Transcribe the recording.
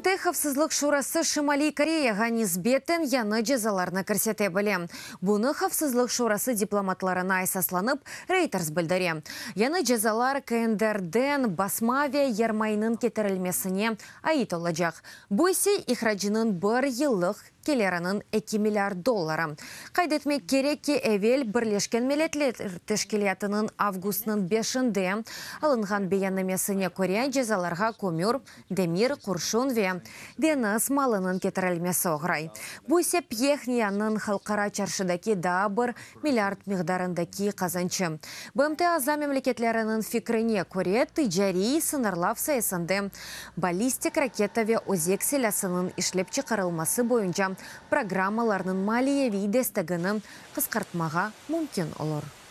BMT Havfsızlıq Şurası Şimaliy Koreyağa nisbeten yañı cezalarnı kirsete bile. Bunı Havfsızlıq Şurası diplomatlarına esaslanıp Reuters bildire. Yañı cezalar KNDRden basma ve yermaynıñ ketirilmesine ait olacaq. Bu ise ihracınıñ bir yıllıq keliriniñ 2 milliard dolları. Qayd etmek kerek ki, evel Birleşken Milletler Teşkilâtınıñ avgustnıñ 5-nde alınğan beyannamesine köre cezalarğa kömür, demir, qurşun ve deñiz malınıñ ketirilmesi oğray. Bu ise Phenyannıñ halqara çarşıdaki daa 1 milliard miqdarındaki qazançı. BMT aza memleketleriniñ fikrine köre ticariy sıñırlav sayesinde ballistik raketa ve özek silâsınıñ işlep çıqarılması boyunca programmalarnıñ maliyeviy destegini qısqartmağa mümkün olur.